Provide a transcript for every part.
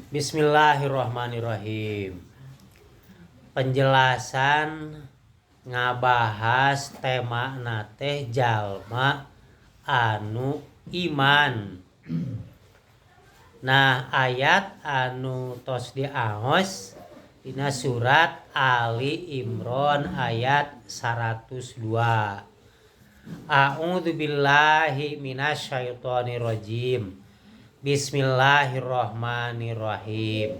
Bismillahirrahmanirrahim. Penjelasan ngabahas tema teh jalma anu iman. Nah, ayat anu tos diaos dina surat Ali Imran ayat 102. A'udzu billahi minasyaitonir rajim. Bismillahirrahmanirrahim.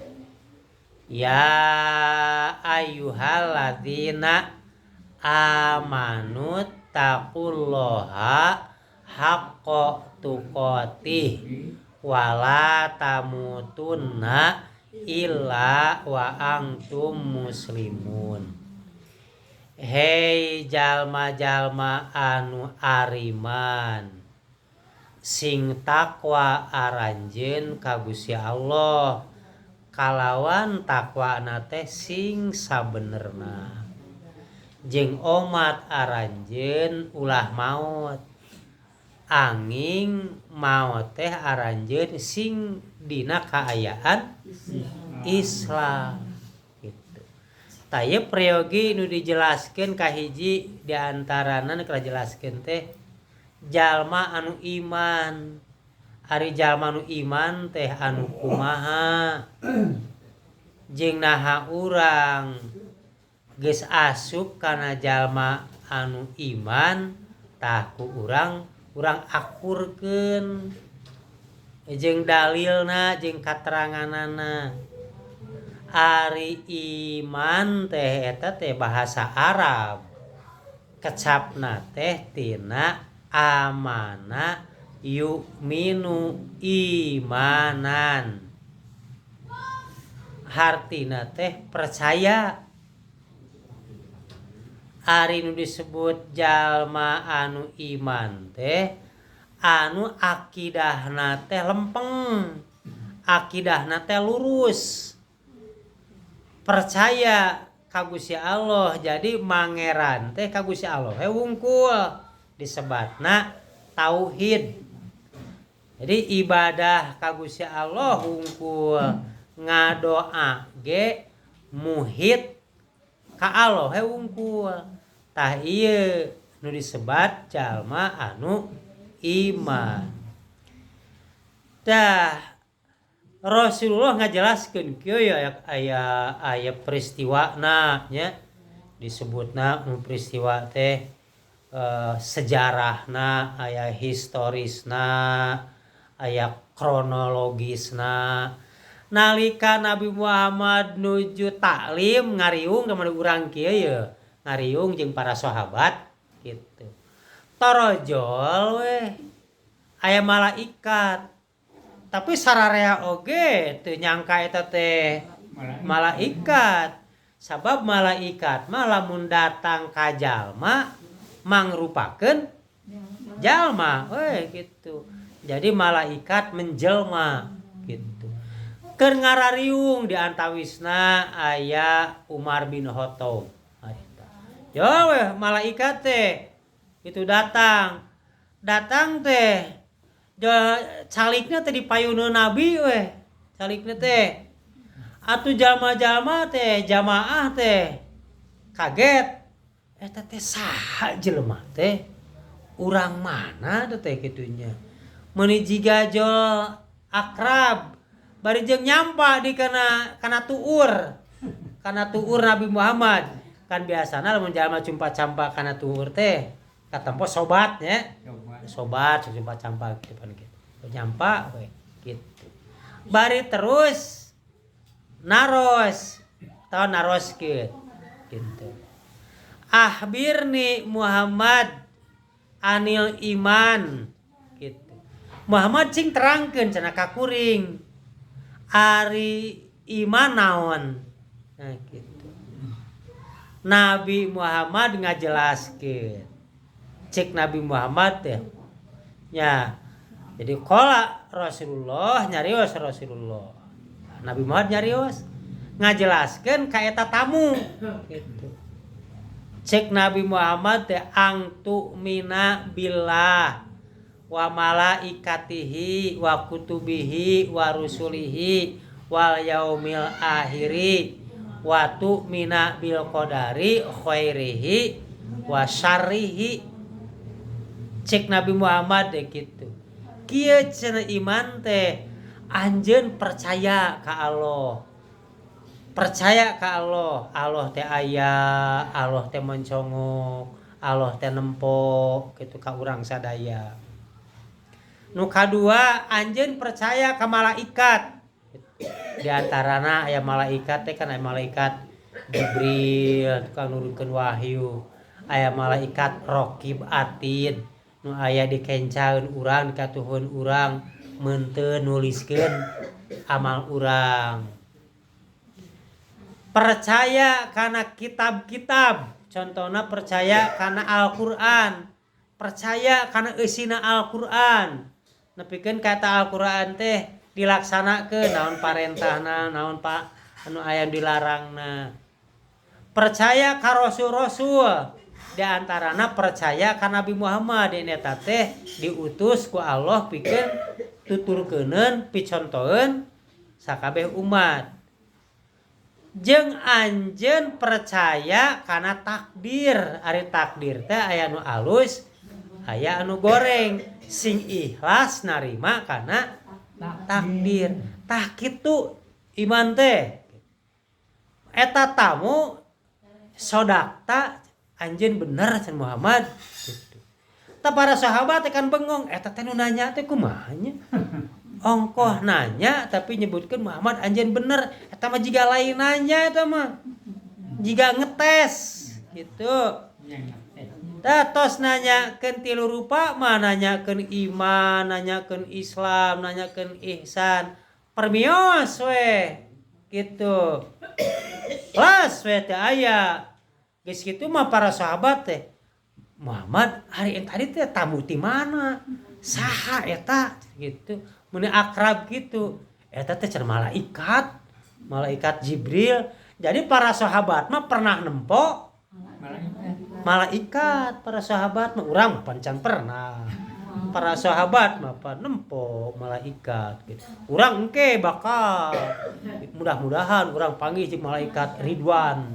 Ya ayyuhalladzina amanu taqullaha haqqa tuqatih wala tamutunna illa wa antum muslimun. Hei jalma-jalma anu ariman, sing takwa aranjeun ka Gusti Allah, kalawan takwana teh sing sabenerna, jeung omat aranjeun ulah maot, anging maot teh aranjeun sing dina kaayaan Islam gitu. Tah, ieu peryogi nu dijelaskeun kahiji diantarana nu jelaskeun teh jalma anu iman. Ari jalma anu iman teh anu kumaha, jeung naha urang geus asup kana jalma anu iman? Tah, ku urang urang akurkeun jeung dalilna jeung kateranganana. Ari iman teh eta teh bahasa Arab, kecapna teh tina amana yu'minu imanan, hartina teh percaya. Ari nu disebut jalma anu iman teh anu akidahna teh lempeng, akidahna teh lurus, percaya ka Gusti Allah. Jadi mangeran teh ka Gusti Allah we wungkul, disebatna tauhid. Jadi ibadah ka Gusti Allah wungkul, ngadoa ge muhit ka Allah we wungkul. Tah, ieu nu disebat jalma anu iman. Tah, Rasulullah ngajelaskeun kieu ya, aya aya peristiwana nya, disebutna nu peristiwa teh sejarahna, aya historisna, aya kronologisna. Nalika Nabi Muhammad nuju taklim, ngariung ka urang kieu ye, ngariung jeung para sahabat gitu, torojol weh aya malaikat, tapi sararea oge teu nyangka eta teh malaikat, sabab malaikat mah lamun datang ka jalma mangrupakeun jalma we gitu. Jadi malaikat menjelma gitu keur ngarariung, di antawisna aya Umar bin Khattab. Yo weh malaikat teh itu datang datang teh, calikna teh di payuneun Nabi weh calikna teh. Atuh jalma-jalma teh, jamaah teh kaget, eta teh saha jelema teh, urang mana teh kitunya, meuni jiga jol akrab, bari jeung nyampa di kana kana tuur, kana tuur Nabi Muhammad. Kan biasana lamun jalma cumpa campa kana tuur teh katempo sobat nya, sobat cumpa campa gitu kan, gitu nyampa we gitu. Bari terus naros tau naroskeun gitu, "Akhbirni Muhammad anil iman," gitu. "Muhammad, cing terangkeun," cenah, "ka kuring ari iman naon?" Nah, gitu. Nabi Muhammad ngajelaskeun. Cek Nabi Muhammad teh nya, jadi qala Rasulullah, nyarios Rasulullah, Nabi Muhammad nyarios ngajelaskeun ka eta tamu gitu. Cek Nabi Muhammad teh, "An tu'mina billah wa malaikatihi wa kutubihi wa rusulihi. wal yaumil akhiri wa tu'mina bil qadari khairihi wa syarrihi. Cek Nabi Muhammad deh gitu. Kieu cenah iman teh anjeun percaya ka Allah. Percaya ka Allah, Allah teh aya, Allah teh mencongok, Allah teh nempo gitu ka urang sadaya. Nu kadua anjeun percaya ka malaikat. Di antarana aya malaikat teh kan aya malaikat Jibril tukang nurunkeun wahyu, aya malaikat Raqib Atid nu aya dikencaeun urang dikatuhun urang meunteun nuliskeun amal urang. Percaya kana kitab-kitab, contohna percaya kana Al-Qur'an, percaya kana eusina Al-Qur'an. Nepikeun kata Al-Qur'an teh dilaksanakeun naon parentahna, naon pak anu aya dilarangna. Percaya ka rasul-rasul, di antarana percaya ka Nabi Muhammad eta teh diutus ku Allah pikeun tuturkeuneun picontoeun sakabeh umat. Jeung anjeun percaya kana takdir, ari takdir teh aya nu alus, aya anu goreng, sing ikhlas narima kana takdir. Tah kitu iman teh. Eta tamu sodakta anjeun bener cenah Muhammad gitu. Tah para sahabat teh kan bengong, eta teh nu nanya teh kumaha nya? Ongkoh nanya tapi nyebutkeun Muhammad anjeun bener, eta mah jiga lain nanya eta mah. Jiga ngetes gitu. Tah tos nanyakeun tilu rupa mah, nanyakeun iman, nanyakeun Islam, nanyakeun ihsan. Permios we gitu. Las we teh aya. Geus kitu mah para sahabat teh, Muhammad hari yang tadi teh tamu ti mana? Saha eta gitu. Mun akrab gitu. Eta teh cenah malaikat, malaikat Jibril. Jadi para sahabat mah pernah nempo malaikat, para sahabat mah urang mah pan can pernah. Para sahabat mah pan nempo malaikat gitu. Urang engke bakal mudah-mudahan urang panggih jeung malaikat Ridwan.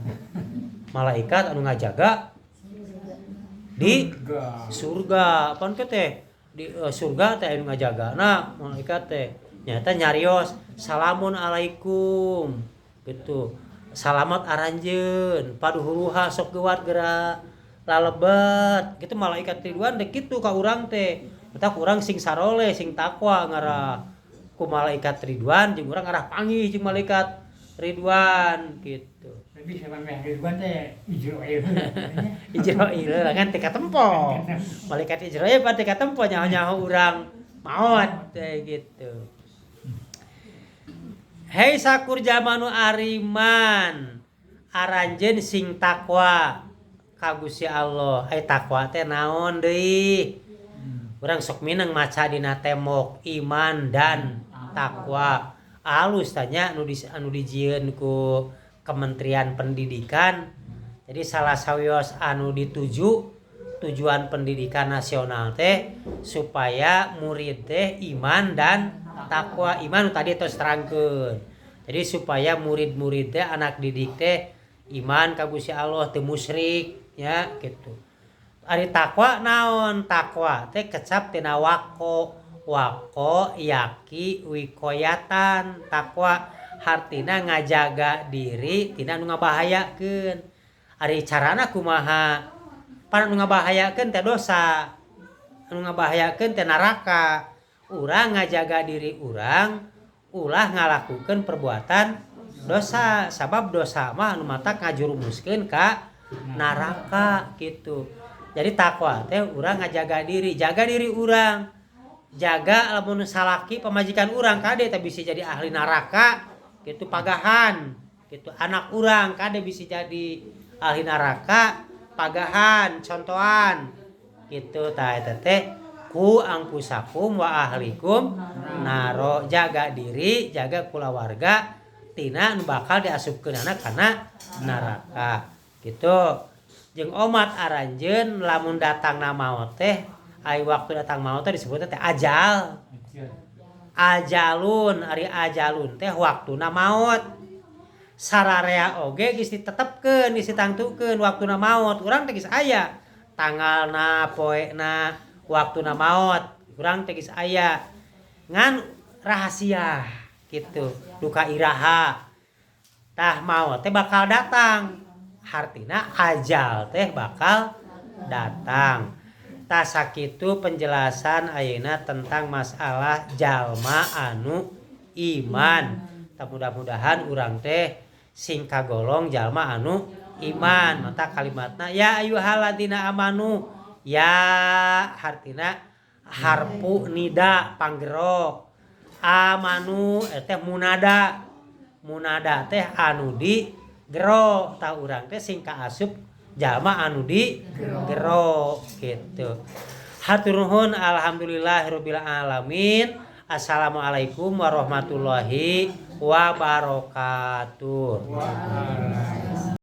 Malaikat anu ngajaga di surga. Pan ke teh di surga teh anu ngajagana malaikat teh nyata nyarios salamun alaikum gitu. Salamat aranjeun paduhuruha sok geuwat geura lalebet gitu malaikat Ridwan teh kitu ka urang teh. Matak urang sing saroleh sing takwa ngarah ku malaikat Ridwan jeung urang ngarah panggih jeung malaikat Ridwan gitu. Tapi sama meh Ridwan teh Ijroil. Ijroil kan teh katempo. Malaikat Ijroil pan teh katempo nyaho-nyaho urang maot teh gitu. Hei sakur jalma nu ariman aranjeun sing takwa ka Gusti Allah. Ai takwa teh naon deui? Urang sok mineng maca dina tembok iman dan takwa. Alus tanya anu dijieun ku Kementerian Pendidikan. Jadi salah sawios anu dituju tujuan pendidikan nasional teh supaya murid teh iman dan takwa. Iman tadi tos terangkeun. Jadi supaya murid-murid teh anak didik teh iman ka Gusti Allah teu musyrik ya gitu. Ari takwa naon? Takwa teh kecap tina wako. Wako yaki wikoyatan. Takwa hartina ngajaga diri tina nu ngabahayakeun. Ari carana kumaha? Pan nu ngabahayakeun teh dosa. Anu ngabahayakeun teh neraka. Urang ngajaga diri urang ulah ngalakukeun perbuatan dosa, sabab dosa mah anu matak ngajurumuskeun ka neraka gitu. Jadi takwa teh urang ngajaga diri, jaga diri urang. Jaga lamun salaki pamajikan urang kade teh bisa jadi ahli neraka gitu pagahan gitu. Anak urang kade bisa jadi ahli neraka pagahan contohan gitu. Tah eta teh ku angpusakum wa ahlikum naro, jaga diri, jaga kulawarga tina nu bakal diasupkeunana kana neraka gitu. Jeung omat aranjeun lamun datangna maot teh, ai waktu datang maot teh disebutna teh ajal. Ajalun, ari ajalun teh waktuna maot. Sararea oge geus ditetepkeun, geus ditangtukeun waktuna maot. Urang teh geus aya tanggalna, poena, waktuna maot. Urang teh geus aya. Ngan rahasia gitu, duka iraha. Tah maot teh bakal datang. Hartina ajal teh bakal datang. Tah sakitu penjelasan ayeuna tentang masalah jalma anu iman. Tah mudah-mudahan urang teh sing kagolong jalma anu iman. Mata kalimatna ya ayyuhalladzina amanu, ya hartina harfu nida panggero, amanu teh munada, munada teh anu di gero. Tah urang teh sing kaasup jalma anu di gero gitu. Hatur nuhun, alhamdulillahirabbil alamin. Assalamualaikum warahmatullahi wabarakatuh. Waalaikumsalam.